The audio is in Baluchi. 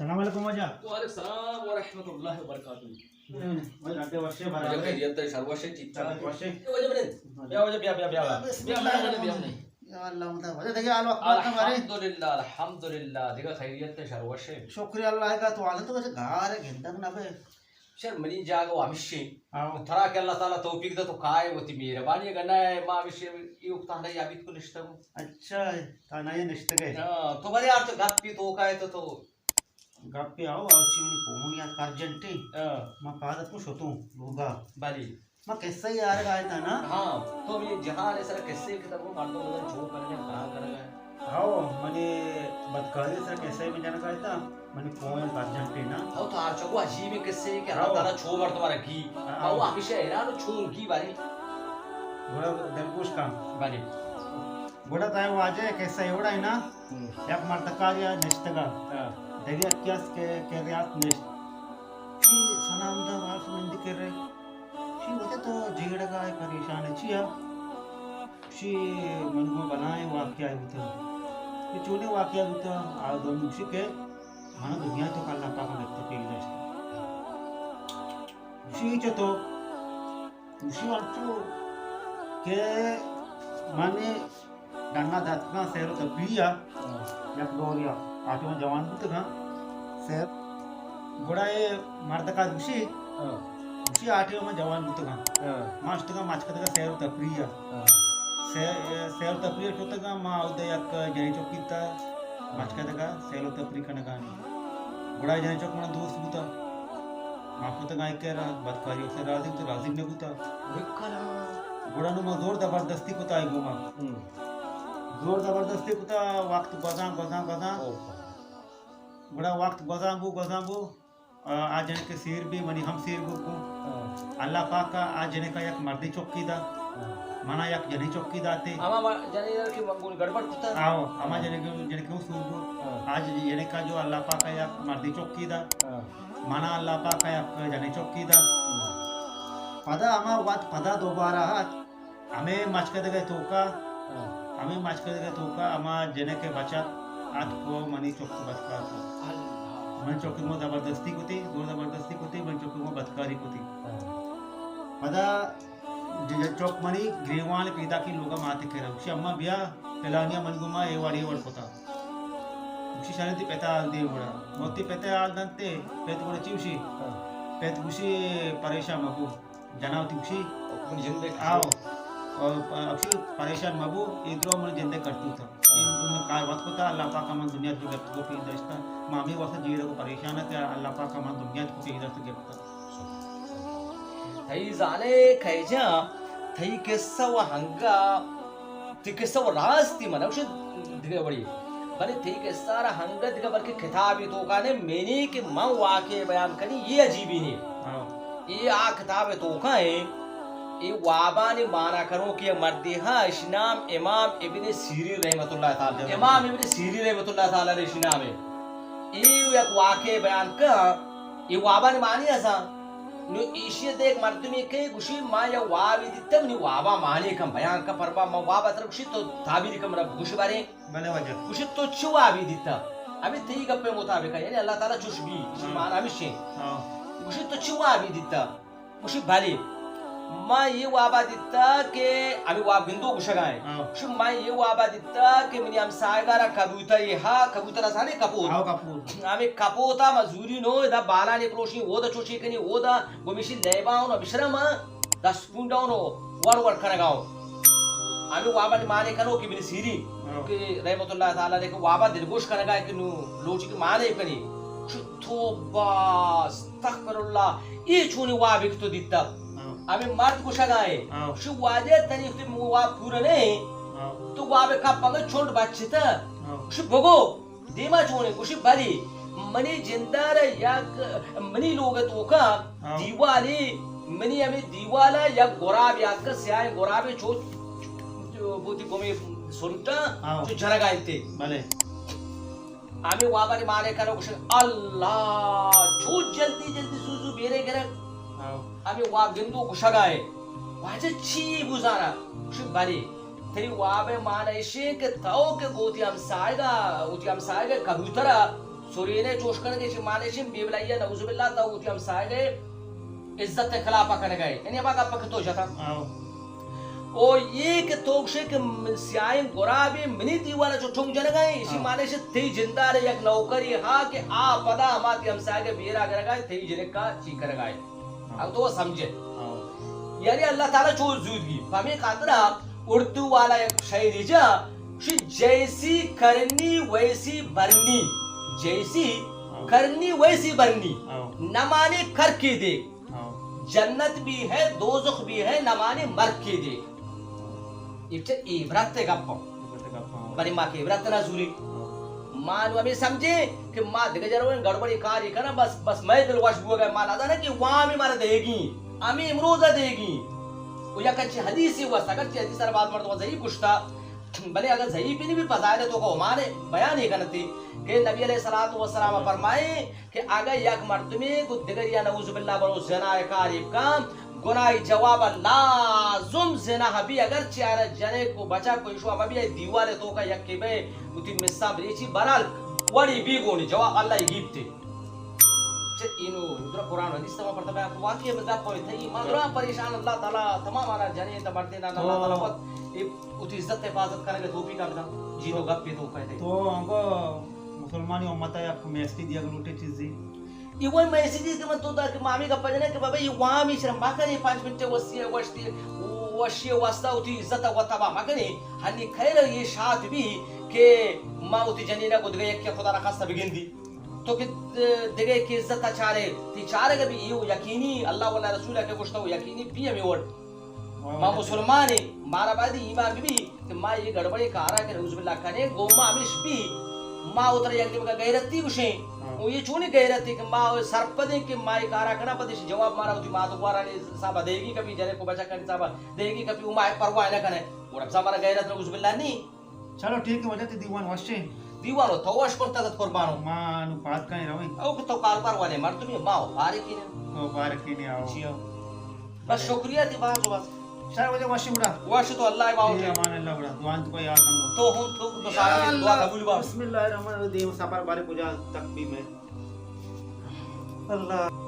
السلام علیکم واجہ۔ وعلیکم السلام ورحمۃ اللہ وبرکاتہ۔ ہم، واجہ، ڈاکٹر وشے برابر۔ واجہ خیریت ہے، شر وشے، ٹھیک ٹھاک۔ وشے۔ اے واجہ بنے۔ بیا واجہ، بیا، بیا، بیا۔ بسم بیا، اللہ بیا، بیا، بیا۔ الرحمن الرحیم۔ یا اللہ، مدد۔ واجہ دیگہ حال وقت بات ہمارے۔ الحمدللہ، الحمدللہ۔ دیگہ خیریت ہے، شر وشے۔ شکر اللہ کا، تو حالت تو وجہ گار ہے، گندگ نہ بے۔ شر منی جاگہ و ہمشی۔ ہاں۔ ترا کہ اللہ تعالی توفیق دے تو کائے، وتی مہربانی، اگر نہ ما ہمشی ای وقت ہندا یا بیت کو نشتگو۔ اچھا، تا نہ یہ نشتگے۔ ہاں، تو بلے یار تو گپ پی تو کائے تو تو گپے آؤ، آؤ چی منی فون یا ارجنٹ ہے۔ ہاں۔ ما پاد اتکوں شتوں لوگا۔ بلے۔ ما قصہ یار گائے تا نا۔ ہاں، تو یہ جہان ہے سر قصے کے تب مردم بدن چھو کر گئے، کہاں کر گئے۔ آؤ، منی بدکاری سر قصہ میں جانا گائے تا، منی فون ارجنٹ ہے نا۔ ہاؤ، تو آر چکو عجیب قصے کہ اللہ ہاؤ۔ تعالی چھو مردم رکھی۔ ہاں۔ آؤ، ہمیشہ حیران چھو کی باری۔ گڑا دلگوش کن۔ بلے۔ گڑا تائیں واجہ قصہ ایوڑا ہے نا۔ ہم۔ یک مردکاریا نشتگا۔ ہاں۔ دگہ یکے است کہ، کہ ریاست نشت۔ شی سلام دا، وارس مندی کرے۔ شی وجہ تو جیڑگا ہے، پریشان ہے۔ چیا؟ شی من گو بلائیں واقعہ بوتا۔ یہ چونے واقعہ بوتا، آ دو نوشی کہ مانا دنیا تو اللہ پاک گپت پیش داشت۔ شی چتو؟ گوشی انچو کہ من ڈنا داتکاں سیر و تفریح ءَ، ہاں۔ یک دورے ءَ آ ٹائم ءَ جوان بوتگاں، سیر۔ گڑا اے مردک ءَ گوشی، ہاں۔ گوشی آ ٹائم ءَ من جوان بوتگاں۔ ہاں۔ ما شتگاں مچکدگ ءَ سیر و تفریح ءَ۔ ہاں۔ سیر، سیر و تفریح ءَ شتگاں، ما اود ءَ یک جنین چکے دیتا، مچکدگ ءَ سیر و تفریح کنگانی۔ گڑا جنین چک منا دوست بوتا۔ ما کتگاں ایک کرا، بدکاری ءَ راضی بوتا، راضی نہ بوتا۔ گڑا نوں ما زور زبردستی کتا آئی گوما۔ ہم۔ زور زبردستی کتا، وقت گوزاں، گوزاں، گوزاں۔ اوہ۔ گڑا وقت گوزاں بو، گوزاں بو۔ آ، آ جنک سیر بی، منی ہم سیر بو کو۔ ہاں۔ اللہ پاک ءَ آ جنک ءَ یک مردی چکی دا۔ ہاں۔ منا یک جنی چکی داتے۔ ہما ما-، جنی کہ من گون گڑبڑ کتا۔ آؤ، ہما ہاں۔ جنک، جنک سور بو۔ ہاں۔ آ جنک ءَ جو اللہ پاک ءَ یک مردی چکی دا۔ ہاں۔ منا اللہ پاک ءَ یک جنی چکی دا۔ ہاں۔ پدا ہما وقت پدا دوبارہ آت۔ ہمے مچکدگ ءِ توکا، ہاں۔ ہمے مچکدگ ءِ توکا ہما جنک ءِ بچک اتک و منی چک بدکار کو۔ اللہ۔ منی چک ءَ گوں زبردستی کتی، زور زبردستی کتی، منی چک ءَ گوں بدکاری کتی۔ ہاں۔ پدا ج-، ج-، چک منی گریوان پیداکی لوگا ماتے کرا۔ گوشی، اماں بیا، پلانیا من گوما اے وڑ اے وڑ کتا۔ گوشی، شانے تی پتا حال دے گڑا۔ وتی پتا حال دنتے، پت گڑا چی گوشی؟ ہاں۔ پت گوشی، پریشان مبو۔ جناوتی گوشی، من جندے آؤ۔ اور پ-، اکشی پریشان مبو، اے درو من جندے کرتوتا۔ ہاں۔ اے من کار وت کتا، اللہ پاک من دنیا تو گپت کو پیش داشتا۔ ما ہمیں واسطہ جیڑے کو پریشان ہے، اللہ پاک من دنیا تو پیش داشتا گپتا۔ تئی زانے کہے جا، تئی قصہ و ہنگا تئی قصہ و راستی من گوشت دگہ وڑی۔ بلے تئی قصہ را ہنگت دگہ بلکہ کتابی توکا نے منی کہ من واقعے بیان کنی، یہ عجیبی نے۔ ہاں۔ یہ آ کتاب توکا ہے، یہ وابانی معنی کرو کہ مردی ہاں، اش نام امام ابن سیرین رحمت اللہ تعالی، امام ابن سیرین رحمت اللہ تعالی علیہ اش نام ہے۔ یہ یک واقعے بیان کا، یہ وابانی معنی ہسا۔ نو ایشی ءَ دگہ مردمے کئے گوشی، ما یا وابے دیتہ، منی وابا معنی کن بیان کن، پرما ما وابا ترا گوشی تو تعبیر کن منا گوش بارے۔ بلے واجہ۔ گوشی تو چی وابے دیتہ؟ ہمے تئی گپے مطابق ہے، یعنی اللہ تعالی چوش بی، ایشی ہاں۔ معنی ہمیش ہے۔ ہاں۔ گوشی تو چی وابے دیتہ؟ گوشی بلے۔ ما یہ وابا دیتہ کہ ہمے واب گندو گوشگا ہے۔ ہاں۔ گوشی ما یہ وابا دیتہ کہ منی ہمسایگا را کبوترے ہا، کبوتر اسانے کپوت۔ ہاں، کپوت۔ ہمے کپوتا ما زوری نو، ادا بالانی پروشی، اودا چوشی کنی، اودا گمیشی لیبا اونو، بشرا ما دست پونڈا اونو، وڑ وڑ کنگا اون۔ ہمے وابانی معنی کنو کہ ابن سیرین، ہاں۔ کہ رحمت اللہ تعالی علیہ کہ وابا دلگوش کنگا ہے کہ نو لوچی کہ معنی کنی۔ شو توبہ، استغفر اللہ، اے چونی وابے کہ تو دیتا۔ ہاں۔ ہمے مرد گوشگا ہے۔ ہاں۔ شو واجہ تنی وقتی واب پورا نہیں۔ ہاں۔ تو واب کپ پنگا چونڈ بچتا۔ ہاں۔ شو بگو۔ دیما چونیں؟ گوشی، بلے، منی جندارا یک، منی لوگ توکا ہاں۔ دیوالے، منی ہمے دیوالا یک گرابے آتکا، سیاہیں گرابے چو، چو، بوتی گمی سنٹا، ہاں۔ چو جنگا انتے۔ بلے۔ ہمے وابانی مانے کرو گوشن، اللہ، چو جلدی جلدی زو زو بیرے گرگ۔ ہاں۔ ہمے واب گندو گوشگا ہے۔ واجہ چی بزانا؟ گوشی، بلے۔ تئی واب ءِ مانا ایشیں کہ تو کہ گوں وتی ہمساہگ ءَ، وتی ہمساہگ ءِ کبوتر ءَ سرینے چوش کنگے، چی معنی شی بے بلائی ءَ، نعوذ باللہ، تو وتی ہمساہگ ءِ عزت ءِ خلاف ءَ کنگ ءَ ئے۔ یعنی ہما گپ کہ تو جتا۔ آؤ۔ او یہ کہ تو گشے کہ من سیاہیں گرابے منی دیوال ءَ چو ٹنگ جنگ ءَ ئے، اسی آؤ۔ معنی شی تئی جندار یک نوکری ہا کہ آ پدا ہما تئی ہمساہگ ءِ بیرا گرگ ءَ ئے، تئی جنک ءَ چی کنگ ءَ ئے۔ آؤ۔ اب تو سمجھے۔ آؤ۔ یعنی اللہ تعالیٰ چو زودگی۔ پہ ہمے خاطرا اردو والا یک شعرے جا، شی جیسی کرنی ویسی بھرنی، جیسی ہاں۔ کرنی ویسی بھرنی، ہاں۔ نہ مانے کر کے دیکھ۔ ہاں۔ جنت بھی ہے، دوزخ بھی ہے، نہ مانے مر کے دیکھ۔ اے چہ عبرت ءِ گپ اَنت۔ عبرت ءِ گپ اَنت۔ بلے ما کہ عبرت نہ زوریں۔ ہاں۔ ما نوں ہمے سمجھیں کہ ما دگہ جارویں گڑبڑی کارے کناں، بس، بس مئے دل وش بوگ ءَ، ما نہ زاناں کہ وام مارا دیگی، ہمے امروز ءَ دیگی۔ و یک انچیں حدیثے وست، اگرچہ حدیث ءَ را بعض مردم ضعیف گوشتا، بلے اگر ضعیف بھی نہیں، بھی فضائل تو کو ہمارے بیان ہی کنتے کہ نبی علیہ الصلوۃ والسلام فرمائے کہ اگہ یک مردمے گو دگریا نعوذ باللہ برو زنا کاری کام، گناہی جواب لازم زنا بھی، اگرچہ آرا جنک و بچک و ایشوا مبی، دیوال تو کا یکی بے، وتی مسا بریچی، برال وڑی بھی گونی جواب اللہ ہی گیپتے۔ چہ اینو در قرآن و حدیث تمام پڑھتا بیا، واقعی ہمیں گپ ہوئے تھے، ما درا پریشان، اللہ تعالیٰ تمام آنا جنے تا بڑھتے نا، اللہ تعالیٰ وقت اے وتی عزت حفاظت کنگ ءِ توفیق ءَ بدنت۔ جی تو گپے تو کہتے۔ تو انگو مسلمانی امت ءَ یک میسجی دیگ لوٹے چیزی؟ یہ وہی میسجی کہ من تو دا کہ ما ہمے گپ جنے کہ بابا یہ وام ایش را مکنے، پانچ منٹ وسی وشتی، وشی واسطہ وتی عزت ءَ وتا با مکنے۔ ہنی خیر یہ شات بھی کہ ما وتی جنین ءَ گو دگہ یکے خدا را خاصہ بگندی۔ تو کہ دگہ کہ عزت ءَ چارے، تی چارگ بھی یہ یقینی اللہ والا رسول ءَ کہ گوشتا وہ یقینی بھی ہمیں وڑ۔ ما مسلمان ایں، مارا باید ایمان بہ بی کہ ما یہ گڑبڑیں کارا کہ نعوذ باللہ کنیں، گو ما ہمیش بی، ما اترا یک نیمگا غیرتی گوشیں۔ ہاں۔ او یہ چونی غیرتی کہ ما سرپدیں کہ ما یہ کارا کناں، پد ایشی جواب مارا وتی مات و گوارانی حسابا دیگی کپی، جنے کو بچکانی حسابا دیگی کپی، او ما پرواہ نہ کنیں۔ گڑا بزاں مارا غیرت نعوذ باللہ نہیں۔ چلو ٹھیک ہے، واجہ تی دیوان وشیں۔ دیوان تو وش کرتا گت قربانو۔ ما نو پاد کہیں رویں۔ او کہ تو کاروبار والے مردمی، ما او پارے کینے۔ او پارے کینے آؤ۔ جی ہاں۔ بس شکریہ تی باز باز۔ شر واجہ وشیں گڑا۔ وش تو اللہ باو۔ امان اللہ گڑا۔ دعا تو یاد نہ تو ہم تو تو یا سارے اللہ۔ دعا قبول با۔ بسم اللہ الرحمن الرحیم۔ سفر بارے کجا تک بھی میں۔ اللہ۔